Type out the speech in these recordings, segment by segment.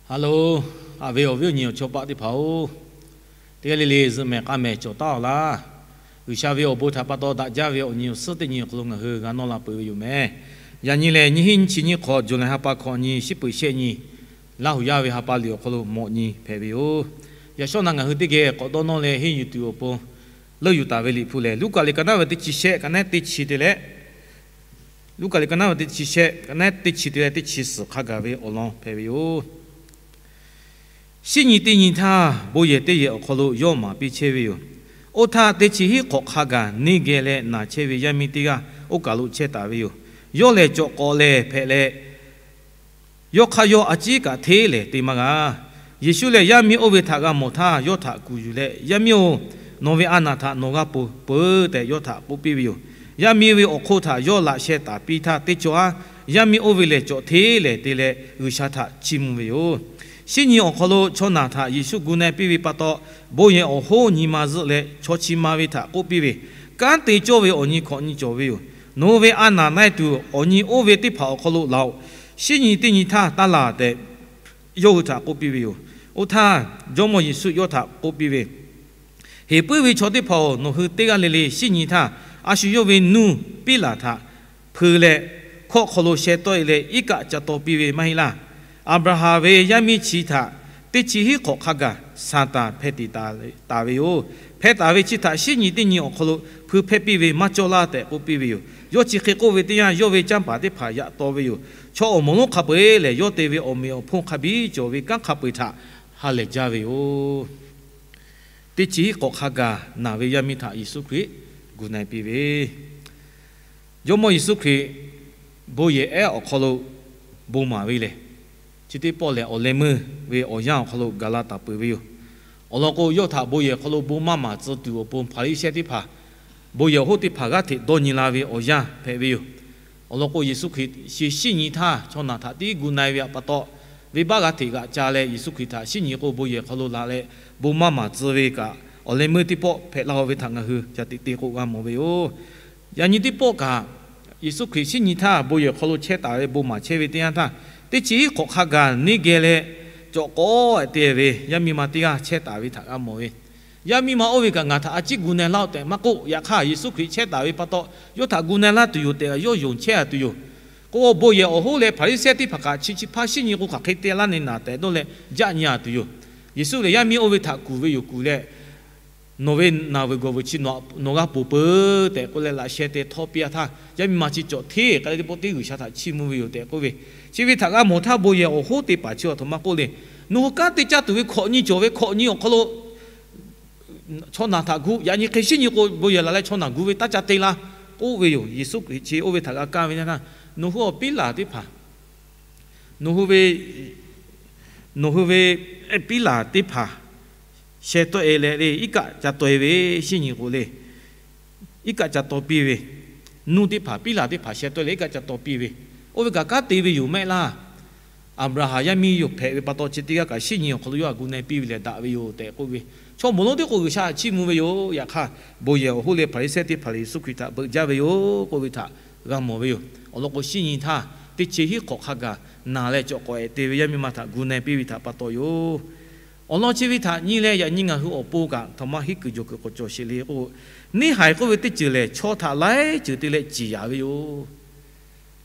Hello, haꞈ ve awˬ viˉ awˬ nyi awˬ chawˇ paˆ teˇ hpaˍ-oˬ, teˇ g'aˇ le le zuhꞈ mehˍ k'a mehˍ cawˬ taˉ-aw laˇ. G'uiˬsha ve awˬ bon htaꞈ pa taw daꞈ jaˇ ve awˬ nyi awˬ suhˉ teˇ nyi awˬ hk'aw lo ngaˬ hui g'a nawˇ la peuˬ ve yoˬ meh. Yaꞈ nyi lehˬ, nyiˇ hinˉ nyiˇ chi nyiˇ hk'awꞈ, July ha pa hkawꞈ nyi, shiˉ peuˍ shehˆ nyi, Laˇ huˍ yaˇ ve ha pa liꞈ awˬ hk'aw lo mawꞈ nyi hpehꞈ ve yoˬ. Yaꞈ shawˉ naꞈ ngaˬ hui teˇ geh k'awꞈ dawˇ nawˇ leh henˇ yuˬ tuˬ awˬ pon leuˆ yuˬ taˍ ve Liꞈ hpu lehˬ, Luˉkaꞈ liꞈ ka naˉ ve teˇ chi shehˆ, ka naˉ teˇ chi te leh, Luˉkaꞈ liꞈ ka naˉ ve teˇ chi shehˆ, ka naˉ teˇ chi te leh teˇ chi suhˍ hk'a gaˬ ve awˬ lawn hpehꞈ ve yoˬ. Shiˉ nyi teˇ nyi htaˇ, bon yehˬ teˇ yehˬ awˬ hk'aw lo yawˇ maˍ piˇ chehˇ ve yoˬ. Oˇ htaˇ, teˇ chi hiˉ hk'awꞈ hk'a gaˬ neˇ geh leh naˬ chehˇ ve yaˇ miˇ teˇ g'aˇ oˇ kaˬ lo chehˇ taˍ ve yoˬ. Yawˇ lehˬ, cawꞈ k'awꞈ lehˬ hpehꞈ leh, yawˇ hk'aˇ yawˇ a ciˉ kaꞈ hteˉ lehˍ te maˇ g'a. Yeˍsuˆ lehˬ, yaˇ miˇ oˇ ve htaꞈ g'a mawˬ htaˇ, yawˇ htaꞈ kuˬ yuˬ leh, Yaˇ miˇ-oˬ, nawˬ ve a naˬ htaꞈ nawˬ g'a ponˬ peuˬ tehꞈ yawˇ htaꞈ k'oˆ piˇ ve yoˬ. Yaˇ miˇ ve awˬ hk'oˆ htaꞈ yawˇ laꞈ sheh taˍ piˇ htaˇ teˇ cawˬ-aˉ, yaˇ miˇ oˇ ve lehˬ cawꞈ hteˉ lehˍ te leh G'uiˬsha htaꞈ chiˇ mvuh ve yoˬ. Shiˉ nyi awˬ hk'aw lo chaw naˬ htaꞈ Yeˍsuˆ gu na-e piˇ ve pa taw, bon yehˬ awˬ hoˉ nyi ma zuhˆ leh chaw chi ma ve htaꞈ k'oˆ piˇ ve, Kanˉ te cawˇ ve awˬ nyi hkawꞈ nyi cawˬ ve yoˬ. Nawˬ hui ve a naˬ na-e tuˬ awˬ nyi oˇ ve teˇ hpaˍ awˬ hk'aw lo laˬ-oꞈ. Shiˉ nyi teˇ nyi htaˇ taˇ laˬ tehꞈ yawˇ hui htaꞈ k'oˆ piˇ ve yoˬ. Oˇ htaˇ, Jawˇmawˇ Yeˍsuˆ yawˇ htaꞈ k'oˆ piˇ ve, Heˍ puiˉ ve chaw teˇ hpaˍ-oˬ, nawˬ hui teˇ g'aˇ le le shiˉ nyi htaˇ, a shu yawˇ ve nuˇ Piˉlaꞈ htaꞈ hpeu leh, hkawˆ hk'aw lo sheh tawˆ-e leh iˉ kaˆ ca taw piˇ ve maˇ heˆ laˇ. Aˍbraˍhanˍ ve yaˇ miˇ chi htaꞈ teˇ chi hiˉ hk'awꞈ hk'a gaˬ Saˍtanˍ hpeh tiˍ taˍ ve yoˬ. Hpeh taˍ ve chi htaꞈ shiˉ nyi teˇ nyi awˬ hk'aw lo hpui hpehˇ piˇ ve maˇ cawˇ laˇ tehꞈ k'oˆ piˇ ve yoˬ. Yawˇ chi hk'e k'oˆ ve teˇ yanˇ, yawˇ ve canˇ paˍ teˇ hpaˍ yaꞈ taw ve yoˬ. Chaw awˬ moˍ lonˉ hk'a peu-eˬ lehˬ, yawˇ te ve awˬ meꞈ awˬ hponˇ hk'a biˇ cawˬ ve kanˉ hk'a peu-eˬ htaꞈ ha lehˬ jaˇ ve yoˬ. Teˇ chi hiˉ hk'awꞈ hk'a gaˬ naˬ ve yaˇ miˇ htaꞈ Yeˍsuˆ Hkriꞈ gu na-e piˇ ve, Jawˇmawˇ Yeˍsuˆ Hkriꞈ bon yehˬ ehˉ awˬ hk'aw lo bon maˍ ve lehˬ, chi teˇ pawˆ lehˬ awˬ leh meuˇ ve awˬ yanˇ awˬ hk'aw lo gaˬ la taˍ peuˬ ve yoˬ. Awˬ lawn k'o, yawˇ htaꞈ bon yehˬ hk'aw lo bon maˇ maˍ tcuh tuˬ awˬ pon Hpaˍriˍsehˇ teˇ hpaˍ, bon yehˬ awˬ hoˉ teˇ hpaˍ g'aˇ hteꞈ dawˇ nyi la ve awˬ yanˇ hpehꞈ ve yoˬ. Awˬ lawn k'o, Yeˍsuˆ Hkriꞈ chi shiˉ nyi htaˇ chaw naˬ htaꞈ tiˉ gu na-e ve pa taw, venˇbaˆ g'aˇ hteꞈ g'aꞈ ca leh Yeˍsuˆ Hkriꞈ htaꞈ shiˉ nyi k'o bon yehˬ hk'aw lo laˬ leh bon maˇ maˍ tcuh ve kaꞈ, awˬ leh meuˇ teˇ pawˆ hpehꞈ la-o ve htaꞈ ngaˬ hui ca teꞈ te k'o g'a mawˬ ve yoˬ. Yaꞈ nyi teˇ pawˆ kaꞈ, Yeˍsuˆ Hkriꞈ shiˉ nyi htaˇ bon yehˬ hk'aw lo chehˇ taˍ ve bon maˍ chehˇ ve teˇ yanˇ htaˇ, teˇ chi hiˉ hk'awꞈ hk'a gaˬ neˇ geh leh cawꞈ k'awꞈ-e te ve yaˇ miˇ ma teˇ g'aˇ chehˇ taˍ ve htaꞈ g'a mawˬ ve, yaˇ miˇ ma oˇ ve kaꞈ ngaˬ htaꞈ a ciˉ gu na-e laˇ-oˆ tehꞈ maˇ k'oˆ. Yaꞈ hk'aˇ, Yeˍsuˆ Hkriꞈ chehˇ taˍ ve pa taw, yawˇ htaꞈ gu na-e laˇ tuˬ yoˬ tehꞈ yawˇ yonˍ chehˇ-a tuˬ yoˬ. K'o, bon yehˬ awˬ hoˉ leh Hpaˍriˍsehˇ teˇ hpaˍ kaꞈ chi chi hpaˇ shiˉ nyi k'o hk'aˬ hk'e te laˇ ne naˍ tehꞈ dawˇ leh jaˆ nyi-a tuˬ yoˬ. Yeˍsuˆ lehˬ, yaˇ miˇ oˇ ve htaꞈ kuˬ ve yoˬ. Kuˬ leh, Nawˬ ve naˬ vuiˬ gawˬ vuiˬ chi nawˬ g'a ponˬ peuˬ tehꞈ k'oˆ leh laꞈ sheh te htawˇ piˇ-a htaˇ, yaˇ miˇ ma chi cawꞈ hteˇ k'ai leh teˇ pawˆ teˇ G'uiˬsha htaꞈ chiˇ mvuh ve yoˬ tehꞈ k'oˆ ve, chi ve htaꞈ g'a mawˬ htaˇ bon yehˬ awˬ hoˉ teˇ hpaˍ chi a htoꞈ ma k'oˆ le, Nawˬ hui kanˉ te caˇ tuˬ ve hkawꞈ nyi cawˬ ve, hkawꞈ nyi awˬ hk'aw lo chaw naˬ htaꞈ gu, yaꞈ nyi hk'e shiˉ nyi k'o bon yehˬ laˬ leh chaw naˬ gu ve taˇ ca te la, k'oˆ ve yoˬ. Yeˍsuˆ Hkriꞈ chi oˇ ve htaꞈ g'a kaˇ ve htaˇ, Nawˬ hui awˬ Piˉlaꞈ teˇ hpaˍ, nawˬ hui ve, nawˬ hui ve Piˉlaꞈ teˇ hpaˍ sheh tawˆ-e leh le iˉ kaˆ ca taw-e ve shiˉ nyi k'o le, iˉ kaˆ ca taw piˇ ve, nuˇ teˇ hpaˍ Piˉlaꞈ teˇ hpaˍ sheh tawˆ-e leh iˉ kaˆ ca taw piˇ ve, oˇ ve kaꞈ kanˉ te ve yoˬ mehˆ laˇ. Aˍbraˍhanˍ yaˇ miˇ yoˬ hpehꞈ ve pa taw chi teˇ g'aˇ kaꞈ shiˉ nyi awˬ hk'aw lo yawˇ htaꞈ gu na-e piˇ ve lehˬ daꞈ ve yoˬ tehꞈ k'oˆ ve, chaw moˍ lonˉ teˇ k'o G'uiˬsha htaꞈ chiˇ mvuh ve yoˬ. Yaꞈ hk'aˇ, bon yehˬ awˬ hoˉ leh Hpaˍriˍsehˇ teˇ hpaˍ lehˬ Yeˍsuˆ Hkriꞈ htaꞈ beuꞈ jaˇ ve yoˬ k'oˆ ve htaꞈ g'a mawˬ ve yoˬ. Awˬ lawn k'o, shiˉ nyi htaˇ teˇ chi hiˉ hk'awꞈ hk'a gaˬ naˬ leh cawꞈ k'awꞈ-e te ve yaˇ miˇ ma htaꞈ gu na-e piˇ ve htaꞈ pa taw yoˬ. Awˬ lawn chi ve htaꞈ nyi leh yaꞈ nyi ngaˬ hui awˬ pon kaꞈ htaꞈ ma hiˉ kuiˬ jawˬ kuiˬ k'awꞈ cawˬ sheˍ le k'o, neˇ haiˬ k'oˆ ve teˇ ceuˬ lehˬ chaw htaꞈ laiˉ ceuˬ te leh ciˍ yaꞈ ve yoˬ.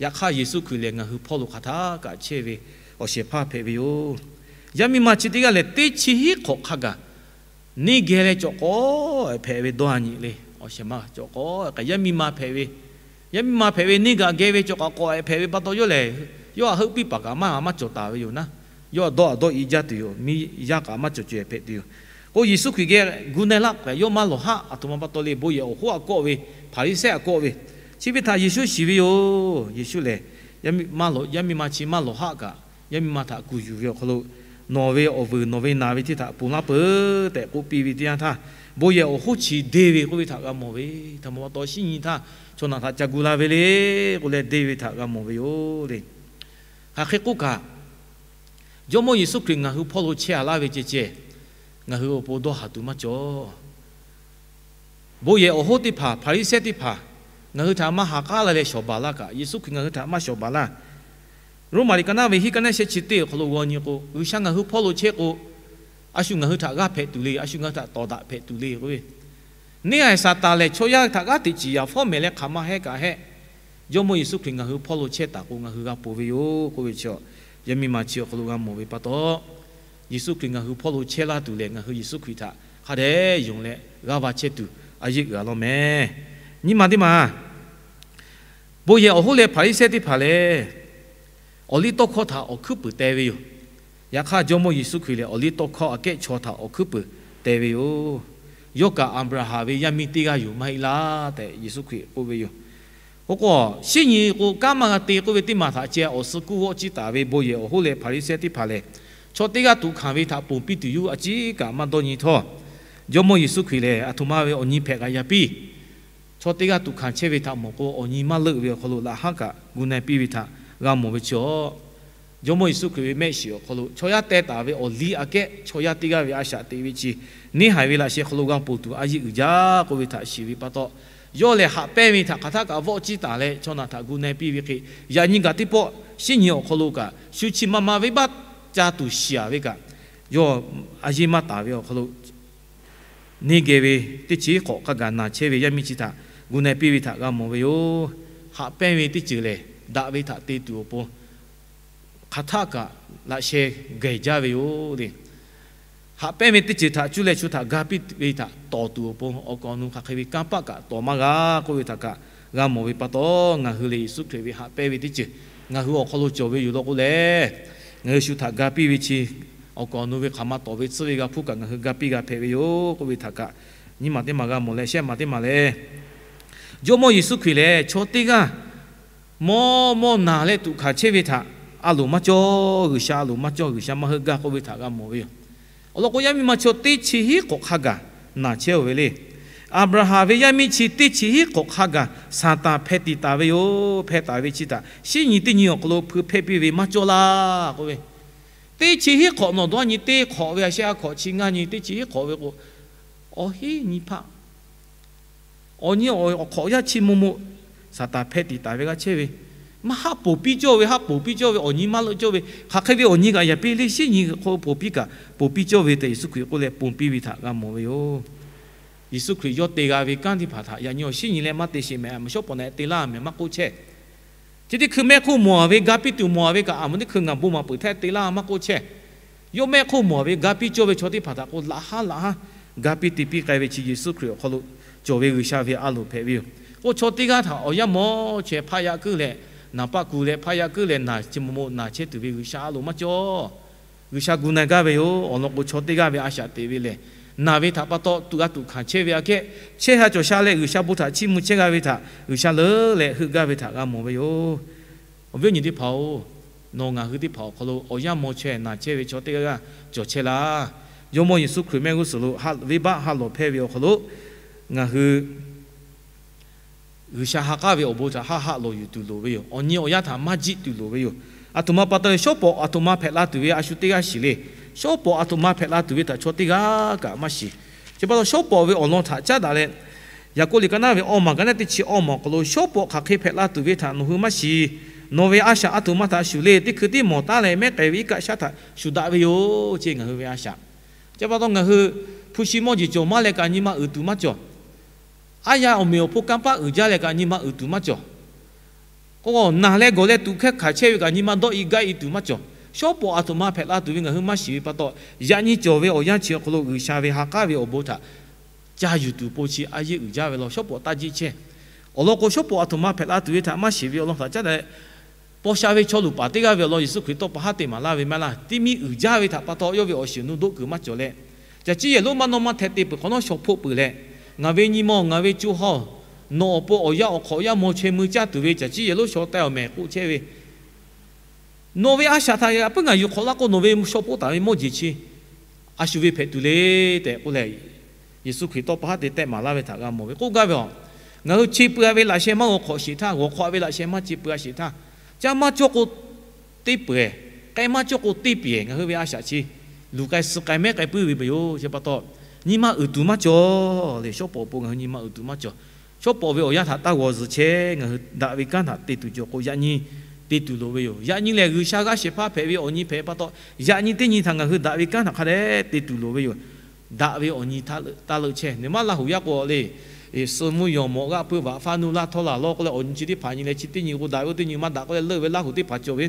Yaꞈ hk'aˇ, Yeˍsuˆ Hkriꞈ lehˬ ngaˬ hui hpawˇ lo hk'aˬ htaˇ kaꞈ chehˇ ve awˬ shehˍ hpaˇ hpehꞈ ve yoˬ. Yaˇ miˇ ma chi teˇ g'aˇ lehˬ, teˇ chi hiˉ hk'awꞈ hk'a gaˬ neˇ geh leh cawꞈ k'awꞈ-e hpehꞈ ve dawˇ-a nyi le. Awˬ shehˍ ma cawꞈ k'awꞈ-e k'ai, yaˇ miˇ ma hpehꞈ ve, yaˇ miˇ ma hpehꞈ ve neˇ g'aꞈ geh ve cawꞈ k'awꞈ-e hpehꞈ ve pa taw yawˇ lehˬ, yawˇ htaꞈ heuˆ piˇ paˍ kaꞈ maˇ maˇ cawˬ taˍ ve yoˬ naˉ. Yawˇ htaꞈ dawˇ htaꞈ dawˇ i jaˇ tuˬ yoˬ. Miˇ yaˇ kaꞈ maˇ cawˬ caweh hpehꞈ tuˬ yoˬ. K'o, Yeˍsuˆ Hkriꞈ geh gu na-e laˇ k'o, yawˇ maˇ lawˬ haˆ. A htoꞈ ma pa taw le, bon yehˬ awˬ hoˉ aꞈ kawˆ ve, Hpaˍriˍsehˇ aꞈ kawˆ ve, chi ve htaꞈ Yeˍsuˆ shiˍ ve yoˬ. Yeˍsuˆ lehˬ, yaˇ miˇ ma chi maˇ lawˬ haˆ kaꞈ, yaˇ miˇ ma htaꞈ kuˬ yuˬ ve awˬ hk'aw lo, Nawˬ ve awˬ vuiˬ nawˬ ve naˬ ve teˇ htaꞈ ponˬ laˇ peuˬ tehꞈ k'oˆ piˇ ve teˇ yanˇ htaˇ, bon yehˬ awˬ hoˉ chi deˇ ve k'oˆ ve htaꞈ g'a mawˬ ve, htaꞈ ma pa taw shiˉ nyi htaˇ chaw naˬ htaꞈ ca gu la ve le k'oˆ leh deˇ ve htaꞈ g'a mawˬ ve yoˬ le. Hk'aˬ hk'e k'oˆ kaꞈ, Jawˇmawˇ Yeˍsuˆ Hkriꞈ ngaˬ hui hpawˇ lo chehˇ-a laˇ ve ceh ceh, ngaˬ hui awˬ pon dawˇ haˍ tuˬ maˇ cawˬ. Bon yehˬ awˬ hoˉ teˇ hpaˍ, Hpaˍriˍsehˇ teˇ hpaˍ ngaˬ hui htaꞈ maˇ ha k'aˉ la leh shawˍ baˬ laˇ kaꞈ, Yeˍsuˆ Hkriꞈ ngaˬ hui htaꞈ maˇ shawˍ baˬ laˇ. Roˉmaꞈ liꞈ ka naˆ ve hiˉ ka naˆ shehˆ chi teˇ awˬ hk'aw lo g'aw nyi k'o, G'uiˬsha ngaˬ hui hpawˇ lo chehˇ k'o, a shu ngaˬ hui htaꞈ g'aˇ hpehꞈ tuˬ le, a shu ngaˬ hui htaꞈ tawˍ daꞈ hpehꞈ tuˬ le k'oˆ ve, neˇ haiˬ Saˍtanˍ lehˬ chaw yaˇ htaꞈ g'aˇ teꞈ ciˍ yaˍ fawˉ mehˍ leh hk'aˬ ma heh kaꞈ heh, Jawˇmawˇ Yeˍsuˆ Hkriꞈ ngaˬ hui hpawˇ lo chehˇ taˍ k'o ngaˬ hui g'a ponˬ ve yoˬ k'oˆ ve chi, yaˇ miˇ ma chi awˬ hk'aw lo g'a mawˬ ve pa taw, Yeˍsuˆ Hkriꞈ ngaˬ hui hpawˇ lo chehˇ laˇ tuˬ lehˬ, ngaˬ hui Yeˍsuˆ Hkriꞈ htaꞈ hk'a dehꞈ yonˍ leh g'aˇ va chehˇ tuˬ a yeˇ uiˍ a law meh. Nyi ma teˇ ma, bon yehˬ awˬ hoˉ leh Hpaˍriˍsehˇ teˇ hpaˍ lehˬ, awˬliˇtawˇhkawˇ htaꞈ awˬ hkuiˉ puiˍ teh ve yoˬ. Yaꞈ hk'aˇ, Jawˇmawˇ Yeˍsuˆ Hkriꞈ lehˬ, awˬliˇtawˇhkawˇ aꞈ kehˉ chaw htaꞈ awˬ hkuiˉ puiˍ teh ve yoˬ. Yawˇ kaꞈ Aˍbraˍhanˍ ve yaˇ miˇ teˇ g'aˇ yoˬ maˇ heˆ laˇ tehꞈ Yeˍsuˆ Hkriꞈ k'oˆ ve yoˬ. K'o k'o, shinˉ nyi k'o kanˉ maˇ g'a te k'oˆ ve teˇ maˬ htaꞈ ceh awˬ suh kuˇ vawˆ ciˇ taˍ ve bon yehˬ awˬ hoˉ leh Hpaˍriˍsehˇ teˇ hpaˍ lehˬ, chaw teˇ g'aˇ tuꞈ hkanˍ ve htaꞈ ponˬ piˇ tuˬ yoˬ a ciˉ kaꞈ maˇ dawˇ nyi htawˇ, Jawˇmawˇ Yeˍsuˆ Hkriꞈ lehˬ, aˬ htoꞈ ma ve awˬ nyi hpehꞈ kaꞈ yaꞈ piˇ. Chaw teˇ g'aˇ tuꞈ hkanˍ chehˇ ve htaꞈ mawˬ k'o, awˬ nyi maˇ leuˆ ve awˬ hk'aw lo laꞈ haˉ kaꞈ gu na-e piˇ ve htaꞈ g'a mawˬ ve chi awˬ, Jawˇmawˇ Yeˍsuˆ Hkriꞈ ve mehˆ shiˍ awˬ hk'aw lo chaw yaˇ teh taˍ ve awˬ liˇ aꞈ kehˉ chaw yaˇ teˇ g'aˇ ve a shaꞈ teꞈ ve chi, neˇ haiˬ ve laꞈ sheh hk'aw lo g'a ponˬ tuˬ a yeˇ uiˍ jaˇ k'oˆ ve htaꞈ shiˍ ve pa taw, yawˇ lehˬ haꞈ pehnˇ ve htaꞈ hk'aˬ htaˆ kaꞈ vawˆ ciˇ taˍ leh chaw naˬ htaꞈ gu na-e piˇ ve hk'e, yaꞈ nyi gaˬ teˇ pawˆ shinˉ nyi awˬ hk'aw lo kaꞈ shu chi ma ma venˇbaˆ ca tuˬ shiˍ-aˍ ve kaꞈ, yawˇ a yeˇ maˇ taˍ ve awˬ hk'aw lo neˇ geh ve teˇ chi hiˉ hk'awꞈ hk'a gaˬ naˬ chehˇ ve yaˇ miˇ chi htaꞈ gu na-e piˇ ve htaꞈ g'a mawˬ ve yoˬ. Haꞈ pehnˇ ve teˇ ceuˬ lehˬ, daꞈ ve htaꞈ te tuˬ awˬ pon hk'aˬ htaˆ kaꞈ laꞈ sheh geh jaˇ ve yoˬ le. Haꞈ pehnˇ ve teˇ ceuˬ htaꞈ cuˇ leh shu htaꞈ ga piˇ ve htaꞈ tawˍ tuˬ awˬ pon awˬ kaˍ awˬ nu hk'aˬ hk'e ve kanˇ paˆ kaꞈ tawˍ maˇ g'a k'oˆ ve htaꞈ kaꞈ g'a mawˬ ve pa taw, ngaˬ hui lehˬ Yeˍsuˆ Hkriꞈ ve haꞈ pehnˇ ve teˇ ceuˬ ngaˬ hui awˬ hk'aw lo cawˬ ve yoˬ law k'o lehˬ, ngaˬ hui shu htaꞈ ga piˇ ve chi awˬ kaˍ awˬ nu ve hk'aˬ ma tawˍ ve tcuhˉ ve g'a hpuˇ kaꞈ ngaˬ hui ga piˇ g'a hpehꞈ ve yoˬ k'oˆ ve htaꞈ kaꞈ, nyiˇ maˬ teˇ maˬ g'a mawˬ leh shehˆ maˬ teˇ maˬ lehˬ, Jawˇmawˇ Yeˍsuˆ Hkriꞈ lehˬ chaw teˇ g'aˇ mawˇ mawˇ naˬ leh tuꞈ hkanˍ chehˇ ve htaꞈ a loˍ maˇ cawˇ, G'uiˬsha a loˍ maˇ cawˇ, G'uiˬsha maˇ heuˆ gaˇ k'oˆ ve htaꞈ g'a mawˬ ve yoˬ. Awˬ lawn k'o, yaˇ miˇ ma chaw teˇ chi hiˉ hk'awꞈ hk'a gaˬ naˬ chehˇ-oˬ ve le. Aˍbraˍhanˍ ve yaˇ miˇ chi teˇ chi hiˉ hk'awꞈ hk'a gaˬ Saˍtanˍ hpeh tiˍ taˍ ve yoˬ. Hpeh taˍ ve chi htaꞈ shinˉ nyi teˇ nyi awˬ hk'aw lo hpui hpehˇ piˇ ve maˇ cawˇ laˇ k'oˆ ve, teˇ chi hiˉ hk'awꞈ nawˬ dawˇ nyi teˇ hk'awꞈ ve a shehˆ a hk'awꞈ chi ngaˇ nyi teˇ chi hiˉ hk'awꞈ ve k'o, awˬ hinˉ nyi hpaˆ awˬ nyi awˬ hk'awꞈ yaˇ chi mo mo Saˍtanˍ hpeh tiˍ taˍ ve g'a chehˇ ve, maˇ haˆ poˬ piˇ cawˇ ve, haˆ poˬ piˇ cawˇ ve, awˬ nyi maˇ leuˆ cawˇ ve, hk'aˬ hk'e ve awˬ nyi kaꞈ yaꞈ piˇ le, shinˉ nyi hk'aw poˬ piˇ kaꞈ poˬ piˇ cawˇ ve tehꞈ Yeˍsuˆ Hkriꞈ k'oˆ leh ponˬ piˇ ve htaꞈ g'a mawˬ ve yoˬ. Yeˍsuˆ Hkriꞈ yawˇ te g'a ve kanˉ teˇ hpaˍ htaꞈ yaꞈ nyi awˬ shinˉ nyi leh maˇ te sheˍ mehˍ, a meuꞈ shawˉ pawˍ na te laˇ mehˍ maˇ k'oˆ chehˇ. Chi teˇ hkui mehˆ hk'oˆ mawˬ-a ve ga piˇ tuˬ mawˬ-a ve kaꞈ, a meuꞈ teˇ hkui ngaˬ bon maˍ peuˬ htaˇ te laˇ maˇ k'oˆ chehˇ. Yawˇ mehˆ hk'oˆ mawˬ-a ve ga piˇ cawˇ ve chaw teˇ hpaˍ htaꞈ k'o, laꞈ haˉ laꞈ haˉ ga piˇ te piˇ k'ai ve chi Yeˍsuˆ Hkriꞈ awˬ hk'aw lo cawˬ ve G'uiˬsha ve a loˍ hpehꞈ ve yoˬ. K'o, chaw teˇ g'aˇ htaꞈ awˬ yanˇ mawˇ chaweh hpaˆ yaꞈ kuiˉ leh, naˍ paˆ ku leh hpaˆ yaꞈ kuiˉ leh naˬ chi mo mo naˬ chehˇ tuˬ ve G'uiˬsha a loˍ maˇ cawˇ. G'uiˬsha gu na gaˇ ve yoˬ. Awˬ lawn k'o, chaw teˇ g'aˇ ve a shaꞈ teꞈ ve lehˬ, naˬ ve htaꞈ pa taw tuꞈ g'a tuꞈ hkanˍ chehˇ ve aꞈ kehˉ, chehˇ sha cawˬ sha leh G'uiˬsha bon htaꞈ chiˇ mvuh chehˇ g'a ve htaꞈ G'uiˬsha leuˉ leh heuˆ gaˇ ve htaꞈ g'a mawˬ ve yoˬ. Awˬ viˉ awˬ nyi teˇ hpaˍ-oˬ, nawˬ ngaˬ hui teˇ hpaˍ awˬ hk'aw lo awˬ yanˇ mawˇ chaweh naˬ chehˇ ve chaw teˇ g'aˇ g'aˇ cawˬ chehˇ laˇ. Jawˇmawˇ Yeˍsuˆ Hkriꞈ mehˆ g'uˇ suhˍ lo haˆ venˇbaˆ haˆ lawˬ hpehˇ ve awˬ hk'aw lo ngaˬ hui G'uiˬsha ha k'aˉ ve awˬ bon htaꞈ haˆ haˆ lawˬ yuˬ tuˬ loˍ ve yoˬ. Awˬ nyi awˬ yanˇ htaꞈ maˇ jiˆ tuˬ loˍ ve yoˬ. Aˬ htoꞈ ma pa taw leh shawˉ pawˍ aˬ htoꞈ ma hpehꞈ la tuˬ ve a shu teˇ g'aˇ shiˍ le. Shawˉ pawˍ aˬ htoꞈ ma hpehꞈ la tuˬ ve htaꞈ chaw teˇ g'aˇ kaꞈ maˇ shiˍ. Chi pa taw shawˉ pawˍ ve awˬ lawn htaꞈ caˉ daꞈ leh, Yaˍkoˆ liꞈ ka naˆ ve awˇ maˬ ka naˆ teˇ chi awˇ maˬ awˬ hk'aw lo, shawˉ pawˍ hk'aˬ hk'e hpehꞈ la tuˬ ve htaꞈ nawˬ hui maˇ shiˍ. Nawˬ ve a shaꞈ aˬ htoꞈ ma htaꞈ shuˍ le. Teˇ hkui tiˉ mawˬ taˉ leh mehˉ k'ai ve iˉ kaˆ shaˉ htaꞈ shuˍ daꞈ ve yoˬ. Chi ngaˬ hui ve a shaꞈ. Chi pa taw ngaˬ hui hpu shi mawˇ jeˬ cawˬ maˇ leh kaꞈ nyi ma uiˍ tuˬ maˇ cawˬ. Aˉ yaˇ awˬ meꞈ awˬ hponˇ kanˇ paˆ uiˍ jaˇ leh kaꞈ nyi ma uiˍ tuˬ maˇ cawˬ. K'o, naˬ leh gawˬ leh tuꞈ hkehˇ hkanˍ chehˇ ve kaꞈ nyi ma dawˆ-i gaˆ-i tuˬ maˇ cawˬ. Shawˉ pawˍ aˬ htoꞈ ma hpehꞈ la tuˬ ve ngaˬ hui maˇ shiˍ ve pa taw, yaꞈ nyi cawˬ ve awˬ yanˇ chi awˬ hk'aw lo G'uiˬsha ve ha k'aˉ ve awˬ bon htaꞈ ca yuˬ tuˬ po chi a yeˇ uiˍ jaˇ ve law. Shawˉ pawˍ taˇ jiˆ chehˇ. Awˬ lawn k'o, shawˉ pawˍ aˬ htoꞈ ma hpehꞈ la tuˬ ve htaꞈ maˇ shiˍ ve awˬ lawn htaꞈ caˉ daꞈ leh, paw sha ve chaw luˬ paˍ teˇ g'aˇ ve awˬ lawn Yeˍsuˆ Hkriꞈ tawˇ pa haˉ te maˍ laˇ ve maˇ heˆ laˇ. Tiˇ miˇ uiˍ jaˇ ve htaꞈ pa taw yawˇ ve awˬ shiˍ awˬ nu doˆ kuiˬ maˇ cawˬ leh, caˬ ciˇ yehˬ lonˉ maˇ nawˇ maˇ hteh te peuˬ hk'awꞈ nawˉ shaw hpoˆ peuˬ leh, ngaˬ ve nyi ma-oˬ, ngaˬ ve co ha-oˬ, nawˬ awˬ pon awˬ yaˇ awˬ hk'awꞈ awˬ yaˇ maw chaweh mui caˇ tuˬ ve caˬ ciˇ yehˬ lonˉ shaw teh awˬ mehˍ k'oˆ chehˇ ve, nawˬ ve a shaꞈ htaꞈ yaꞈ puiˉ ngaˬ yuˬ hk'awꞈ laˇ k'o, nawˬ ve shaw hpoˆ taˍ ve mawˇ jeˬ chi a shu ve hpehꞈ tuˬ le tehꞈ k'oˆ leh, Yeˍsuˆ Hkriꞈ tawˇ pa haˉ te tehꞈ maˍ laˇ ve htaꞈ g'a mawˬ ve k'oˆ gaˇ ve a. Ngaˬ hui chi pui-a ve laꞈ sheh maˇ g'aw hk'awꞈ sheˍ htaˇ, g'aw hk'awꞈ-a ve laꞈ sheh maˇ chi pui-a sheˍ htaˇ, caˇ maˇ cawˇ k'o teˇ peu-eˬ, k'ai maˇ cawˇ k'o teˇ pehˍ, ngaˬ hui ve a shaꞈ chi luˬ k'ai suh k'ai mehˉ k'ai puiˉ ve pa yoˬ. Chi pa taw, nyi ma uiˍ tuˬ maˇ cawˬ le. Shawˉ pawˍ awˬ pon ngaˬ hui nyi ma uiˍ tuˬ maˇ cawˬ. Shawˉ pawˍ ve awˬ yanˇ htaꞈ taˇ g'aw zuhˬ chehˇ. Ngaˬ hui daꞈ ve kanˉ htaꞈ te tuˬ cawˬ k'o, yaꞈ nyi te tuˬ loˍ ve yoˬ. Yaꞈ nyi lehˬ, G'uiˬsha g'aˇ shehˍ hpaˇ hpehꞈ ve awˬ nyi hpehꞈ pa taw, yaꞈ nyi teˇ nyi htaꞈ ngaˬ hui daꞈ ve kanˉ htaꞈ hk'a dehꞈ te tuˬ loˍ ve yoˬ. Daꞈ ve awˬ nyi taˇ leuˆ chehˇ. Nawˬ maˇ Laˇ huˍ yaˇ k'o le, suh mvuhˇ yawˬ mawꞈ g'aˆ peuˇ vaꞈ faˇ nuˇ laˇ htawˇ laˬ lawˇ k'oˆ leh awˬ nyi chi teˇ hpaˍ nyi leh chi teˇ nyi k'o daꞈ ve, oˇ teˇ nyi maˇ daꞈ k'oˆ leh leuˆ ve Laˇ huˍ teˇ hpaˍ cawˬ ve.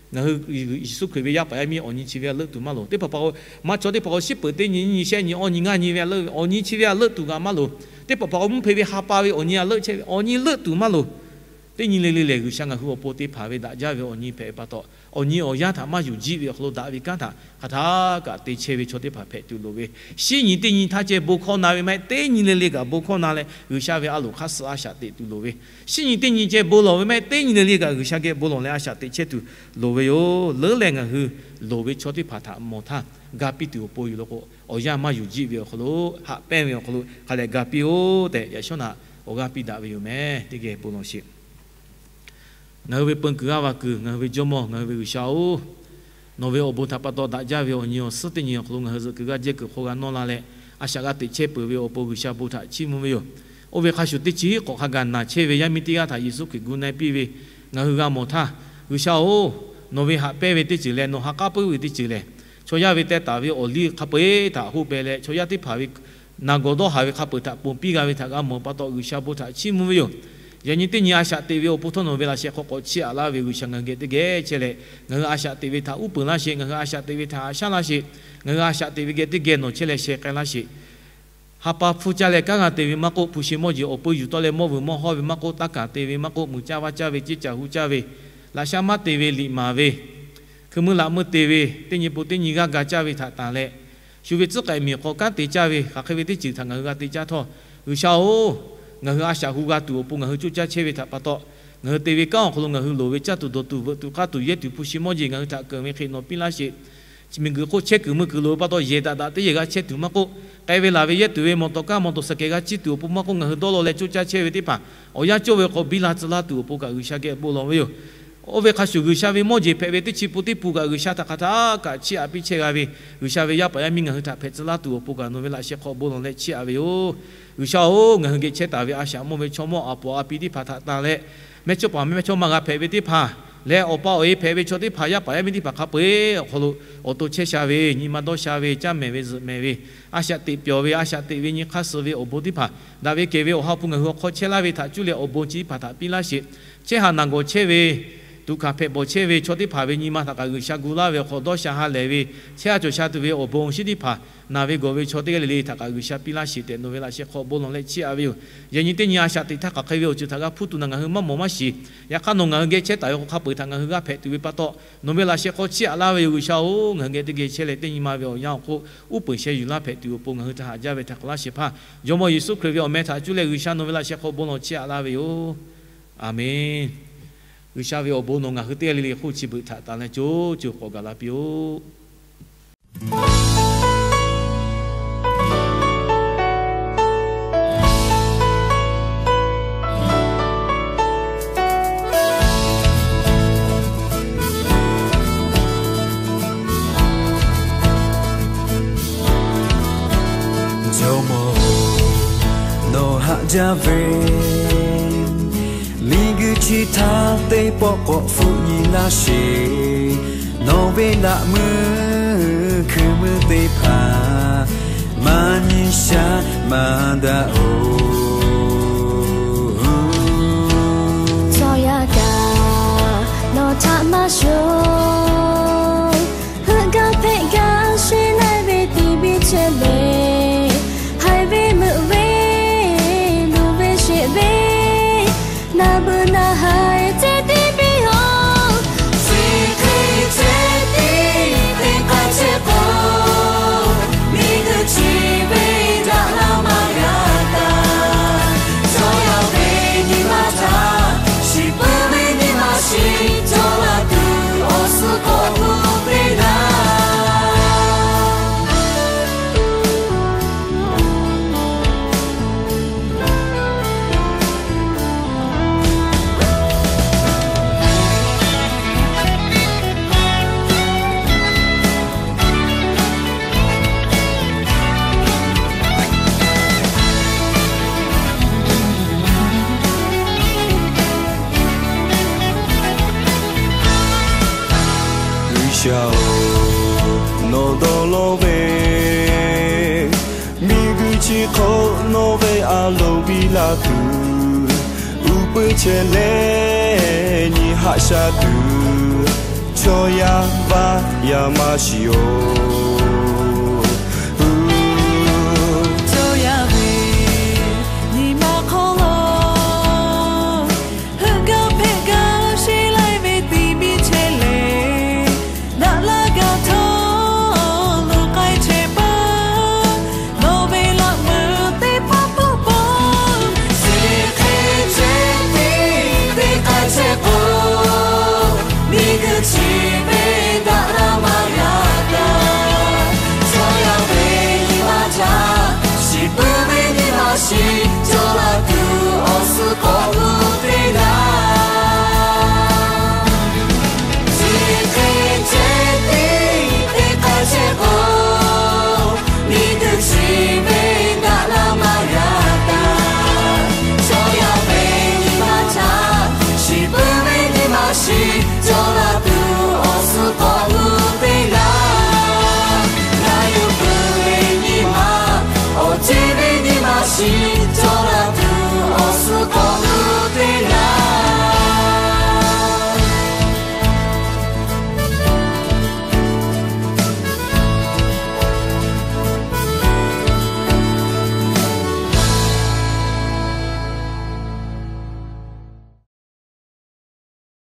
Ngaˬ hui Yeˍsuˆ Hkriꞈ ve yaˇ paˍ yaˇ miˇ awˬ nyi chi ve a leuˆ tuˬ maˇ loˍ. Teˇ hpaˍ hpaˍ k'o, maˇ chaw teˇ hpaˍ k'o shiˉ peuˍ teˇ nyi, nyiˇ nyi, shehˆ nyi, awˇ nyi, ngaˇ nyi ve a leuˆ ve, awˬ nyi chi ve a leuˆ tuˬ g'a maˇ loˍ. Teˇ hpaˍ hpaˍ k'o mvuhˇ hpe ve ha pa ve awˬ nyi a leuˆ chehˇ ve, awˬ nyi leuˆ tuˬ maˇ loˍ. Teˇ nyi le le lehˬ, G'uiˬsha ngaˬ hui awˬ pon te hpanˍ ve daꞈ jaˇ ve awˬ nyi hpehꞈ ve pa taw, awˬ nyi awˬ yanˇ htaꞈ maˇ yuˬ jiˆ ve awˬ hk'aw lo daꞈ ve kanˉ htaꞈ hk'aˬ htaˇ kaꞈ te chehˇ ve chaw teˇ hpaˍ hpehꞈ tuˬ loˍ ve. Shinˉ nyi teˇ nyi htaˇ ceh bon hkawˇ na ve maˇ heˆ. Teˇ nyi le le kaꞈ bon hkawˇ na leh G'uiˬsha ve a loˍ hk'aˇ suh a shaꞈ teꞈ tuˬ loˍ ve. Shinˉ nyi teˇ nyi ceh bon lawˬ ve maˇ heˆ. Teˇ nyi le le kaꞈ G'uiˬsha geh bon lawˬ leh a shaꞈ teꞈ chehˇ tuˬ loˍ ve yoˬ. Leuˉ leh ngaˬ hui loˍ ve chaw teˇ hpaˍ htaꞈ mawˬ htaˇ, ga piˇ tuˬ awˬ pon yoˬ law k'o, awˬ yanˇ maˇ yuˬ jiˆ ve awˬ hk'aw lo, haꞈ pehnˇ ve awˬ hk'aw lo hk'a dehꞈ ga piˇ-oˆ tehꞈ yaꞈ shawˉ naꞈ awˬ g'aˇ piˇ daꞈ ve yoˬ meh. Teˇ geh bon lawˬ sheˍ. Ngaˬ hui ve peun kuiˬ g'aˇ va kuiˬ, ngaˬ hui ve Jawˇmawˇ, ngaˬ hui ve G'uiˬsha-oˬ, nawˬ ve awˬ bon htaꞈ pa taw daꞈ jaˇ ve awˬ nyi awˬ suhˉ teˇ nyi awˬ hk'aw lo ngaˬ hui zuhꞈ kuiˬ g'aˇ jehˇ kuiˬ hk'aw g'a nawˇ la leh, a shaꞈ g'a teꞈ chehˇ peuˬ ve awˬ pon G'uiˬsha bon htaꞈ chiˇ mvuh ve yoˬ. Oˇ ve hk'a shuˍ teˇ chi k'awꞈ hk'a gaˬ naˬ chehˇ ve yaˇ miˇ teˇ g'aˇ htaꞈ Yeˍsuˆ Hkriꞈ gu na piˇ ve ngaˬ hui g'a mawˬ htaˇ, G'uiˬsha-oˬ, nawˬ ve haꞈ pehnˇ ve teˇ ceuˬ leh nawˬ ha k'aˉ puiˉ ve teˇ ceuˬ lehˬ, chaw yaˇ ve teh taˍ ve awˬ liˇ hk'a peu-eˬ htaꞈ hoˆ peh leh, chaw yaˇ teˇ hpaˍ ve naˬ gawˬ dawˇ haˍ ve hk'a peu-eˬ htaꞈ ponˬ piˇ g'a ve htaꞈ g'a mawˬ pa taw G'uiˬsha bon htaꞈ chiˇ mvuh ve yoˬ. Yaꞈ nyi teˇ nyi a shaꞈ teꞈ ve awˬ pon htawˇ nawˬ ve laꞈ sheh hk'aw k'awꞈ chiˇ aꞈ laˇ ve G'uiˬsha ngaˬ hui geh teˇ geh chehˇ leh, ngaˬ hui a shaꞈ teꞈ ve htaꞈ uˉ peunˍ laˇ sheˍ. Ngaˬ hui a shaꞈ teꞈ ve htaꞈ haꞈ shaˉ laˇ sheˍ. Ngaˬ hui a shaꞈ teꞈ ve geh teˇ geh nawˬ chehˇ leh sheh k'ai laˇ sheˍ. Ha pa hpfuhˇ caˇ leh kanˉ g'a te ve maˇ k'oˆ, hpu shi mawˇ jeˬ awˬ peu yuˬ tawˆ leh mawˇ vuiˬ mawˇ hawˇ ve maˇ k'oˆ, taˇ kaˍ te ve maˇ k'oˆ, muiˬ caˇ vaˇ caˇ ve, ceˇ caˬ hu caˇ ve, laꞈ sha maˇ te ve liꞈ maˍ ve, hkui meuˇ laꞈ meuˇ te ve, teˇ nyi pon teˇ nyi g'aˇ ga caˇ ve htaꞈ tanˬ leh, shu ve tcuhˉ k'ai miˬ hk'aw kanˉ te caˇ ve hk'aˬ hk'e ve teˇ ceuˬ htaꞈ ngaˬ hui g'a te caˇ htawˇ, G'uiˬsha-oˬ, ngaˬ hui a shaꞈ hu g'a tuˬ awˬ pon ngaˬ hui coˇ caˇ chehˇ ve htaꞈ pa taw, ngaˬ hui te ve kanˉ awˬ hk'aw lo ngaˬ hui loˍ ve caˇ tuˬ dawˬ tuˬ veuꞈ tuˬ k'aˇ tuˬ yehˇ tuˬ hpu shi mawˇ jeˬ ngaˬ hui htaꞈ keunˍ ve hk'e nawˬ piˇ laˇ sheˍ. Miˬguiˬ hk'oˆ chehˇ kuiˬ mui kuiˬ loˍ ve pa taw yehˬ daꞈ daꞈ teˇ yehˬ g'a chehˇ tuˬ maˇ k'oˆ, k'ai ve laˬ ve yehˇ tuˬ ve mawˬ tawˍ kaˇ mawˬ tawˍ saˍ kehˬ g'a ciˇ tuˬ awˬ pon maˇ k'oˆ, ngaˬ hui dawˇ law leh coˇ caˇ chehˇ ve teˇ hpaˍ awˬ yanˇ cawˇ ve k'awꞈ biˇ la tcuh laˇ tuˬ awˬ pon kaꞈ G'uiˬsha geh bon lawˬ ve yoˬ. Oˇ ve hk'a shuˍ G'uiˬsha ve mawˇ jeˬ hpehꞈ ve teˇ chi pun teˇ pun kaꞈ G'uiˬsha htaꞈ hk'aˬ htaˇ kaꞈ chiˇ aꞈ piˇ chehˇ g'a ve, G'uiˬsha ve yaˇ paˍ yaˇ miˇ ngaˬ hui htaꞈ hpehꞈ tcuh laˇ tuˬ awˬ pon kaꞈ nawˬ ve laꞈ sheh hk'aw bon lawˬ leh chiˇ aꞈ ve yoˬ. G'uiˬsha-oˬ, ngaˬ hui geh chehˇ taˍ ve a shaꞈ mawˇ ve chaw mawˇ a paˍ a pi teˇ hpaˍ htaꞈ tanˬ leh, mehˇchawˇpaˍ mehˇchawˇma g'a hpehꞈ ve teˇ hpaˍ leh awˬ pa awˬ e hpehꞈ ve chaw teˇ hpaˍ yaˇ paˍ yaˇ miˇ teˇ hpaˍ hk'a peu-eˬ awˬ hk'aw lo awˬ to chehˇ sha ve, nyi ma dawˇ sha ve, caˇ mehˍ ve zuhꞈ mehˍ ve, a shaꞈ teꞈ pyawˬ ve, a shaꞈ teꞈ ve nyi hk'aˇ suh ve awˬ bon teˇ hpaˍ, daꞈ ve kehˬ ve Awˬ ha hpu ngaˬ hui awˬ hk'aw chehˇ laˇ ve htaꞈ cuˇ leh awˬ bon chi teˇ hpaˍ htaꞈ piˇ laˇ sheˍ. Chehˇ haˍ naˬ gawˬ chehˇ ve, tuꞈ hkanˍ hpehꞈ bawˬ chehˇ ve chaw teˇ hpaˍ ve nyi ma htaꞈ kaꞈ G'uiˬsha gu laˇ ve awˬ hk'aw dawˇ sha ha lehˬ ve, chehˇ ha cawˬ sha tuˬ ve awˬ bon shinˉ teˇ hpaˍ, naˬ ve gawˬ ve chaw teˇ g'aˇ le le htaꞈ kaꞈ G'uiˬsha piˇ laˇ sheˍ tehꞈ nawˬ ve laꞈ sheh hk'aw bon lawˬ leh chiˇ aꞈ ve yoˬ. Yaꞈ nyi teˇ nyi a shaꞈ teꞈ htaˇ hk'aˬ hk'e ve awˬ ceuˬ htaꞈ g'a hpuˇ tuˬ naˬ ngaˬ hui maˇ mawˬ maˇ shiˍ. Yaꞈ hk'aˇ nawˬ ngaˬ hui geh chehˇ taˍ ve hk'aw hk'a peu-eˬ htaꞈ ngaˬ hui g'a hpehꞈ tuˬ ve pa taw, nawˬ ve laꞈ sheh hk'aw chiˇ aꞈ laˇ ve yoˬ. G'uiˬsha-oˬ, ngaˬ hui geh teˇ geh chehˇ leh teˇ nyi ma ve awˬ yanˇ awˬ hk'oˆ uˉ peunˍ sheh yuˬ laˇ hpehꞈ tuˬ awˬ pon ngaˬ hui htaꞈ haꞈ jaˇ ve htaꞈ k'awꞈ laˇ shehˍ hpaˇ Jawˇmawˇ Yeˍsuˆ Hkriꞈ ve awˬ meh htaꞈ cuˇ leh G'uiˬsha nawˬ ve laꞈ sheh hk'aw bon lawˬ chiˇ aꞈ laˇ ve yoˬ. Aˬmenˍ. G'uiˬsha ve awˬ bon nawˬ ngaˬ hui teˇ g'aˇ le le hk'oˆ chi beuꞈ htaꞈ tanˬ leh co co k'awꞈ gaˬ la piˇ-oˆ. Jawˇmawˇ-oˬ, nawˬ haꞈ jaˇ ve miˬguiˬ chi htaˇ teˇ pawˆ k'awꞈ hpfuhˆ nyi laˇ sheˍ. Nawˬ ve naꞈ meuˇ hkui meuˇ teˇ hpaˍ maˇ nyi sha maˇ daꞈ-oˬ. Chaw yaˇ kaꞈ nawˬ htaꞈ maˇ shuˍ, heuˆ gaˇ hpehꞈ gaˇ sheˍ laiˉ ve tiˍ biˇ chehˇ le. Haiˬ ve meuꞈ ve luˬ ve sheˍ ve, naˬ beuꞈ naˬ haiˬ ceh tiˉ piˇ-oˬ. Chi hk'e ceh tiˉ teˇ k'ai chehˇ k'o, miˬguiˬ chi ve daꞈ la maˇ g'a taˍ. G'uiˬsha-oˬ, nawˬ dawˇ law ve, miˬguiˬ chi hk'oˆ nawˬ ve a loˍ biˇ la tuˬ, uˉ peunˇ chehˇ leh nyi haꞈ sha tuˬ, chaw yaˇ vaˇ yaˇ maˇ shiˍ-oˬ.